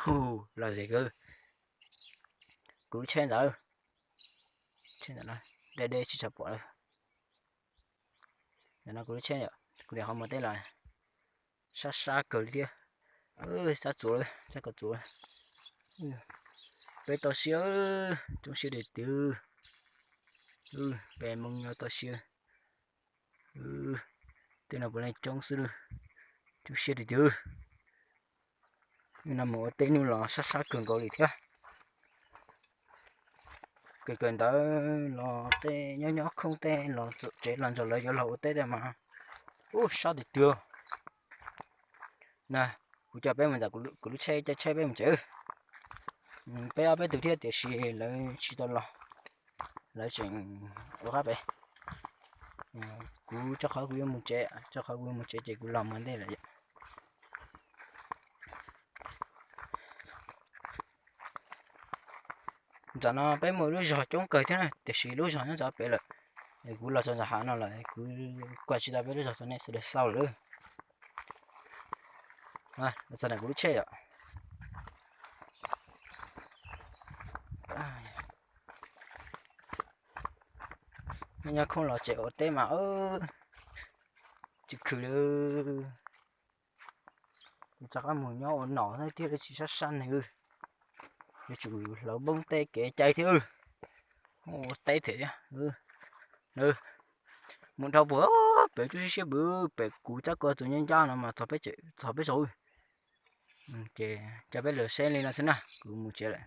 Hu, lom zem kawg. Kuv lub tsheb ntawd, tsheb ntawm no deb deb tsis tshua pom lawm. Ntawm no kuv lub tsheb yom, kuv niam qhov muag teb los sab sab kawg li thiab. Sab txuas lawm, sab kawg txuas lawm. Peb toj siab, coob siab tiag tiag. Peb Hmoob nyob toj siab, tej no puav leej coob xwb lawm, coob siab tiag tiag. Nim no mus ua teb hnub los sab sab kawg nkaus li thiab. Kawg kawg ntawd los tej nyob nyob khoob tej los txog tsev los nrog lawv yuav los ua teb tej mas, ub, sab tiag tiag. Na, kuv coj peb mus ntawm kuv lub tsheb, caij tsheb peb mus tsev. Peb ob peb tug thiab tiam sis lawv tsis tau los, lawv tseem ua qab pem. Kuv tso qhov kuv yuav mus tsev, tso qhov kuv yuav mus tsev ces kuv los mus ntej lawm yom. Ntawm no peb muaj lub zog coob kawg thiab na, tiam sis lub zog nyob txog pem lawm. Kuv los txog ntawm hav no lawm, kuv kuaj tsis tau peb lub zog rau nej sawv daws xauj lawm. Txog ntawm kuv lub tsheb yom. Nyob nyob khoob los tsev ua teb mas tsis khwv li. Kuv rov qab mus nyob ua nom thiab, tsis sab sab neeg, yuav tsum hlawv npoob teb kev cai thiab. Ua teb thiab, mus dhau puag pem tsob siab siab pem, pem kuv cov ko txus ncaj ncaj no mas txog peb zaug. Ces coj peb los saib li no xwb na, kuv mus tsev lawm.